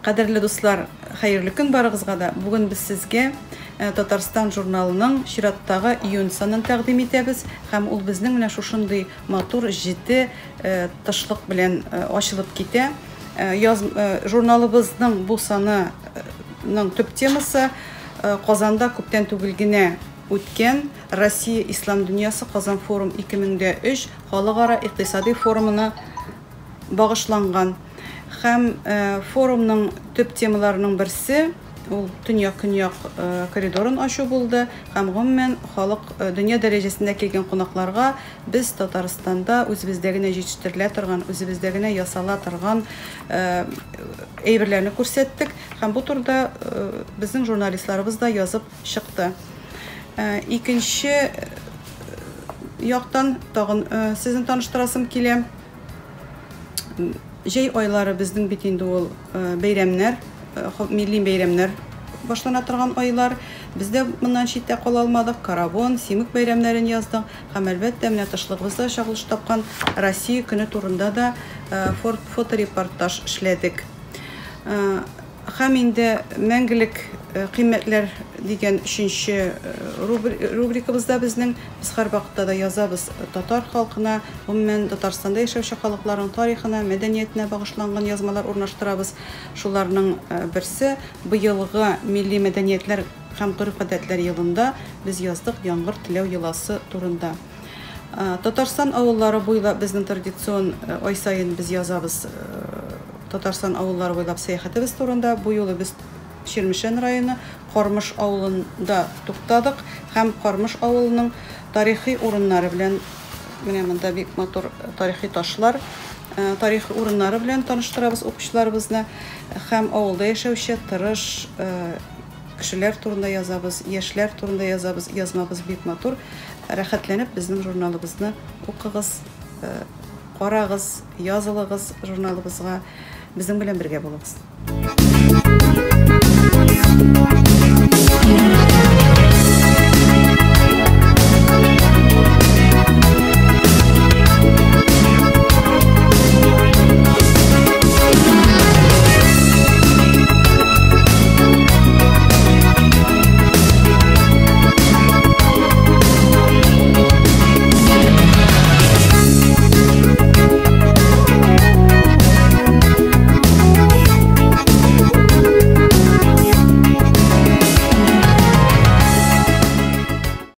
Кадерле дуслар, хәерле көн барыгызга да. Бүген без сезгә Татарстан журналының чираттагы июнь санын тәкъдим итәбез һәм ул безнең менә шушындый матур җете тышлык белән ачылып китә. Яз журналыбызның бу санының төп темасы Казанда күптән түгел генә үткән Россия Ислам дөньясы Казан форум 2003 халыкара икътисади форумына багышланган. Һәм форумның төп темаларының берсе ул төньяк-көньяк коридорын ачу булды һәм гомумән халык дөнья дәрәҗәсендә килгән кунакларга без Татарстанда үзебездә генә җитештерелә торган, үзебездә генә ясала торган әйберләрне күрсәттек һәм бу турыда безнең журналистларыбыз да язып чыкты. Икенче яктан тагын сезне таныштырасым килә. Җәй айлары безнең бит инде ул бәйрәмнәр, милли бәйрәмнәр башлана торган айлар. Без дә моннан читтә кала алмадык. Каравон, Симек бәйрәмнәрен яздык һәм, әлбәттә, менә тышлыгыбызда чагылыш тапкан Россия көне турында да фоторепортаж эшләдек. Һәм инде Мәңгелек кыйммәтләр дигән өченче рубрикабызда безнең без һәрвакытта да язабыз татар халкына, гомумән, Татарстанда яшәүче халыкларның тарихына, мәдәниятенә багышланган язмалар урнаштырабыз. Шуларның берсе быелгы Милли мәдәниятләр һәм гореф-гадәтләр елында без яздык яңгыр теләү йоласы турында. Татарстан авыллары буйлап безнең традицион ай саен без язабыз Татарстан авыллары буйлап сәяхәтебез турында. Бу юлы без Чирмешән районы Кармыш авылында туктадык һәм Кармыш авылының тарихи урыннары белән менә монда бик матур тарихи ташлар, тарихи урыннары белән таныштырабыз укучыларыбызны һәм авылда яшәүче тырыш кешеләр турында язабыз, яшьләр турында язабыз. Язмабыз бик матур. Рәхәтләнеп безнең журналыбызны укыгыз, карагыз, язылыгыз журналыбызга. Безнең белән бергә булыгыз.